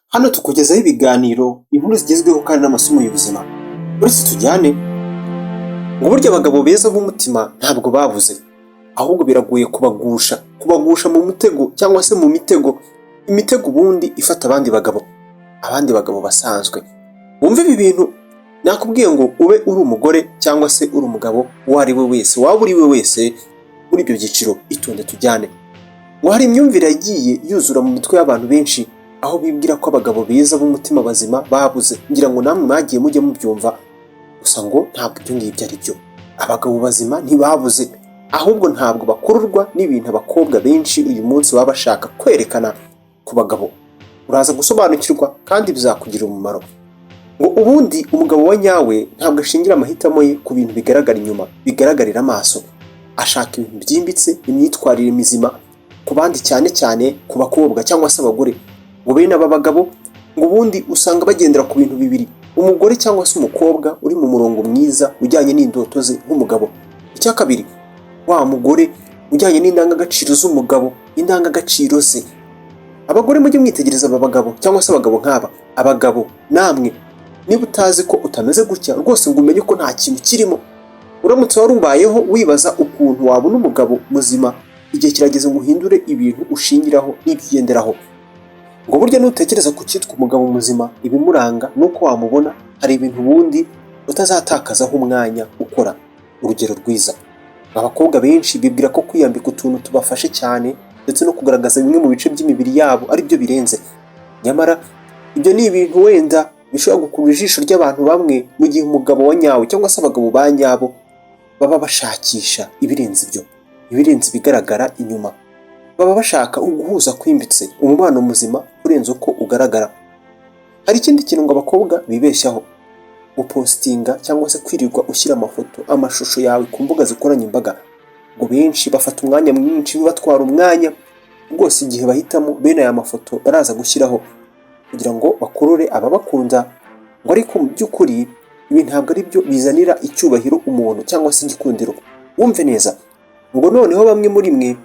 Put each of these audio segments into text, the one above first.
Hano tukugezaho ibiganiro, inkuru zigezweho kandi n'amasomo y'ubuzima. Uretse tujyane ngo burya abagabo beza b'umutima ntabwo babuze, ahubwo biragoye kubagusha mu mutego cyangwa se mu mitego, imitego ubundi ifata abandi bagabo, abandi bagabo basanzwe. Wumve ibi bintu nakubwiye ngo ube uri umugore cyangwa se uri umugabo, uwo ari we wese, waba uri we wese muri ibyo byiciro, itonde tujyane. Ngo hari imyumvire yagiye yuzura mu mitwe y'abantu benshi, aho bibwira ko abagabo beza b'umutima bazima babuze. Ngira ngo namwe mwagiye mujya mubyumva, gusa ngo ntabwo ibyo ngibyo ari byo. Abagabo bazima ntibabuze, ahubwo ntabwo bakururwa n'ibintu abakobwa benshi uyu munsi baba bashaka kwerekana ku bagabo. Uraza gusobanukirwa kandi bizakugirira umumaro. Ngo ubundi umugabo wa nyawe ntabwo ashingira amahitamo ye ku bintu bigaragara inyuma, bigaragarira amaso. Ashaka ibintu byimbitse, imyitwarire mizima ku bandi, cyane cyane ku bakobwa cyangwa se abagore. Ngo bene aba bagabo ngo ubundi usanga bagendera ku bintu bibiri: umugore cyangwa se umukobwa uri mu murongo mwiza ujyanye n'indoto ze nk'umugabo. Icya kabiri, wa mugore ujyanye n'indangagaciro z'umugabo, indangagaciro ze. Abagore mujye mwitegereza aba bagabo cyangwa se abagabo nk'aba. Abagabo namwe, niba utazi ko utameze gutya rwose, ngo umenye ko nta kintu kirimo. Uramutse wari ubayeho wibaza ukuntu wabona umugabo muzima, igihe kirageze ngo uhindure ibintu ushingiraho n'ibyo ugenderaho. Ngo burya nutekereza ku cyitwa umugabo muzima, ibimuranga nuko wamubona, hari ibintu ubundi utazatakazaho umwanya ukora. Urugero rwiza, abakobwa benshi bibwira ko kwiyambika utuntu tubafashe cyane ndetse no kugaragaza bimwe mu bice by'imibiri yabo ari byo birenze. Nyamara ibyo ni ibintu wenda bishobora gukurura ijisho ry'abantu bamwe, mu gihe umugabo wa nyawe cyangwa se abagabo ba nyabo baba bashakisha ibirenze ibyo, ibirenze ibigaragara inyuma. Baba bashaka uguhuza kwimbitse, umubano muzima urenze uko ugaragara. Hari ikindi kintu ngo abakobwa bibeshyaho: gupostinga cyangwa se kwirirwa ushyira amafoto, amashusho yawe ku mbuga zikoranyambaga. Ngo benshi bafata umwanya mwinshi, bibatwara umwanya rwose igihe bahitamo bene aya mafoto baraza gushyiraho kugira ngo bakurure ababakunda. Ngo ariko mu by'ukuri ibi ntabwo ari byo bizanira icyubahiro umuntu cyangwa se igikundiro. Wumve neza, ngo noneho bamwe muri mwe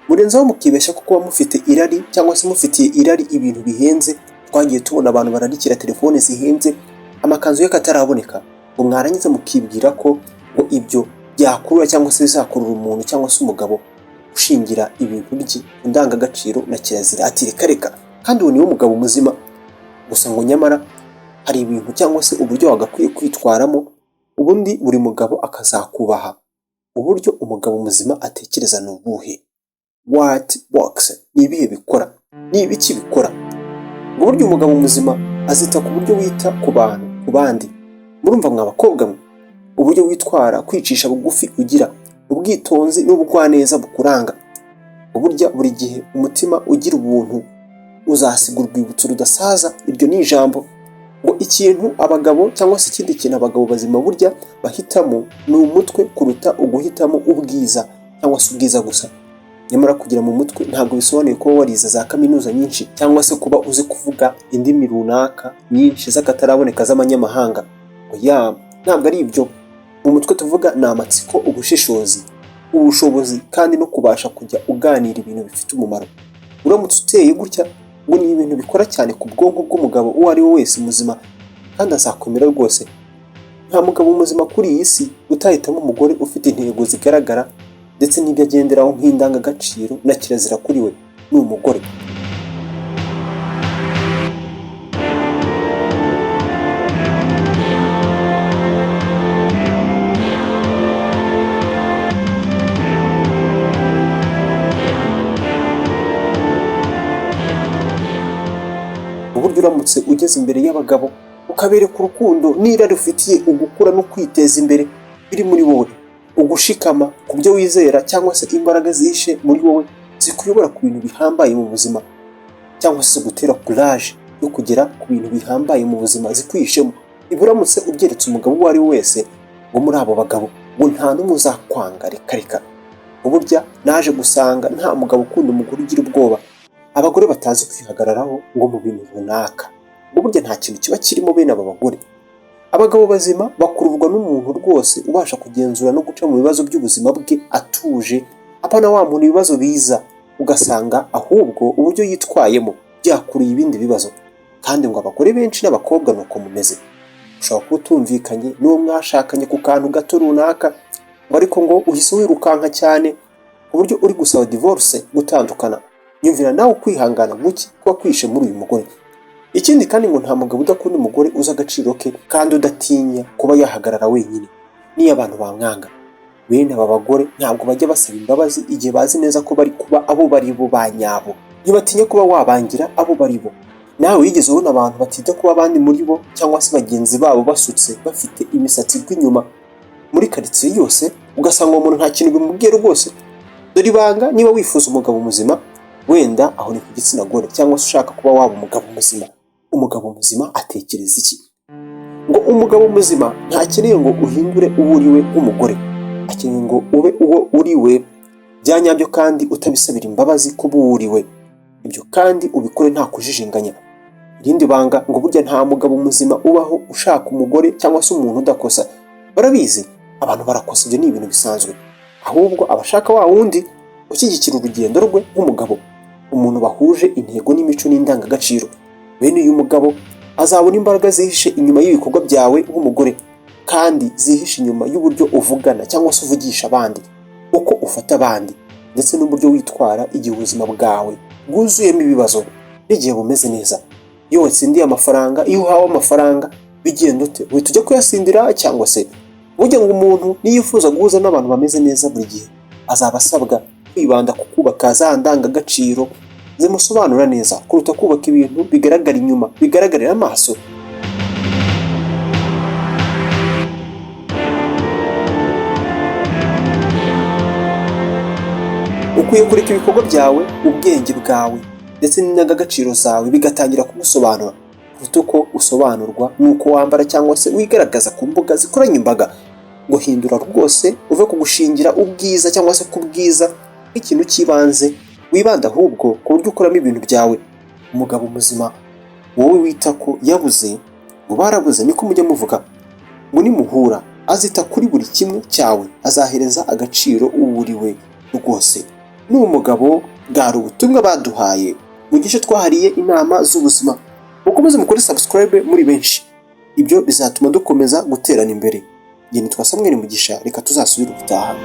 murenzaho mukibeshya ko kuba mufite irari cyangwa se mufitiye irari ibintu bihenze. Twagiye tubona abantu bararikira telefone zihenze, amakanzu y'akataraboneka, ngo mwarangiza mukibwira ko ngo ibyo byakurura cyangwa se bizakurura umuntu cyangwa se umugabo ushingira ibintu bye ku ndangagaciro na kirazira. Ati reka reka, kandi uwo niwe mugabo muzima gusa. Ngo nyamara hari ibintu cyangwa se uburyo wagakwiye kwitwaramo, ubundi buri mugabo akazakubaha. Uburyo umugabo muzima atekereza ni ubuhe? What works? Ni ibihe bikora? Ni ibiki bikora? Ngo burya umugabo muzima azita ku buryo wita ku bantu, ku bandi. Murumva mwa bakobwa mwe, uburyo witwara, kwicisha bugufi ugira, ubwitonzi n'ubugwaneza bukuranga. Burya buri gihe umutima ugira ubuntu uzasiga urwibutso rudasaza. Iryo ni ijambo. Ngo ikintu abagabo cyangwa se ikindi kintu abagabo bazima burya bahitamo ni umutwe kuruta uguhitamo ubwiza cyangwa se ubwiza gusa. Nyamara kugira mu mutwe ntabwo bisobanuye kuba warize za kaminuza nyinshi cyangwa se kuba uzi kuvuga indimi runaka nyinshi z'akataraboneka z'amanyamahanga. Oya, ntabwo ari ibyo. Mu mutwe tuvuga ni amatsiko, ubushishozi, ubushobozi kandi no kubasha kujya uganira ibintu bifite umumaro. Uramutse uteye gutya, ngo ni ibintu bikora cyane ku bwonko bw'umugabo uwo ari we wese muzima, kandi azakomera rwose. Nta mugabo muzima kuri iyi si utahitamo umugore ufite intego zigaragara ndetse n'ibyo agenderaho nk'indangagaciro na kirazira kuri we, ni umugore. Uburyo uramutse ugeze imbere y'abagabo ukabereka urukundo n'irari ufitiye ugukura no kwiteza imbere biri muri wowe, ugushikama ku byo wizera cyangwa se imbaraga zihishe muri wowe zikuyobora ku bintu bihambaye mu buzima, cyangwa se zigutera courage yo kugera ku bintu bihambaye mu buzima zikwihishemo. Ibi uramutse ubyeretse umugabo uwo ari we wese, ngo muri abo bagabo ngo nta n'umwe uzakwanga, reka reka. Burya naje gusanga nta mugabo ukunda umugore ugira ubwoba, abagore batazi kwihagararaho ngo mu bintu runaka. Ngo burya nta kintu kiba kirimo bene aba bagore. Abagabo bazima bakururwa n'umuntu rwose ubasha kugenzura no guca mu bibazo by'ubuzima bwe atuje, apana wa muntu ibibazo biza ugasanga ahubwo uburyo yitwayemo byakuruye ibindi bibazo. Kandi ngo abagore benshi n'abakobwa nuko mumeze. Ushobora kuba utumvikanye n'uwo mwashakanye ku kantu gato runaka, ngo ariko ngo uhise wirukanka cyane ku buryo uri gusaba divorce, gutandukana. Nyumvira nawe ukwihangana guke kuba kwishe muri uyu mugore. Ikindi kandi ngo nta mugabo udakunda umugore uzi agaciro ke kandi udatinya kuba yahagarara wenyine niyo abantu bamwanga. Bene aba bagore ntabwo bajya basaba imbabazi igihe bazi neza ko bari kuba abo bari bo ba nyabo. Ntibatinya kuba wabangira abo bari bo. Nawe wigeze ubona abantu batita kuba abandi muri bo cyangwa se bagenzi babo basutse, bafite imisatsi igwa inyuma muri karitsiye yose, ugasanga uwo muntu nta kintu bimubwiye rwose. Dore ibanga: niba wifuza umugabo muzima, wenda aho ni ku gitsina gore, cyangwa se ushaka kuba waba umugabo muzima, umugabo muzima atekereza iki? Ngo umugabo muzima ntakeneye ngo uhindure uwo uri we nk'umugore, akeneye ngo ube uwo uri we bya nyabyo kandi utabisabira imbabazi kuba uwo uri we. Ibyo kandi ubikore nta kujijinganya. Irindi banga, ngo burya nta mugabo muzima ubaho ushaka umugore cyangwa se umuntu udakosa. Barabizi, abantu barakosa, ibyo ni ibintu bisanzwe. Ahubwo abashaka wa wundi ushyigikira urugendo rwe nk'umugabo, umuntu bahuje intego n'imico n'indangagaciro. Bene uyu mugabo azabona imbaraga zihishe inyuma y'ibikorwa byawe nk'umugore, kandi zihishe inyuma y'uburyo uvugana cyangwa se uvugisha abandi, uko ufata abandi, ndetse n'uburyo witwara igihe ubuzima bwawe bwuzuyemo ibibazo n'igihe bumeze neza. Iyo watsindiye amafaranga, iyo uhawe amafaranga, bigenda ute? Uhita ujya kuyasindira? Cyangwa se burya ngo umuntu niyifuza guhuza n'abantu bameze neza buri gihe, azaba asabwa kwibanda ku kubaka za ndangagaciro zimusobanura neza kuruta kubaka ibintu bigaragara inyuma, bigaragarira amaso. Ukwiye kureka ibikorwa byawe, ubwenge bwawe ndetse n'indangagaciro zawe bigatangira kugusobanura kuruta uko usobanurwa n'uko wambara cyangwa se wigaragaza ku mbuga zikoranye imbaga. Ngo hindura rwose, uve ku gushingira ubwiza cyangwa se ku bwiza nk'ikintu cy'ibanze, wibanda ahubwo ku buryo ukoramo ibintu byawe. Umugabo muzima wowe wita ko yabuze, ngo barabuze niko mujya muvuga, ngo nimuhura azita kuri buri kimwe cyawe, azahereza agaciro uwo uri we rwose. N'uwo mugabo, bwari ubutumwa baduhaye mu gice twahariye inama z'ubuzima. Mukomeze mukore subscribe muri benshi, ibyo bizatuma dukomeza guterana imbere. Njye nitwa Samuel Mugisha, reka tuzasubire ubutaha.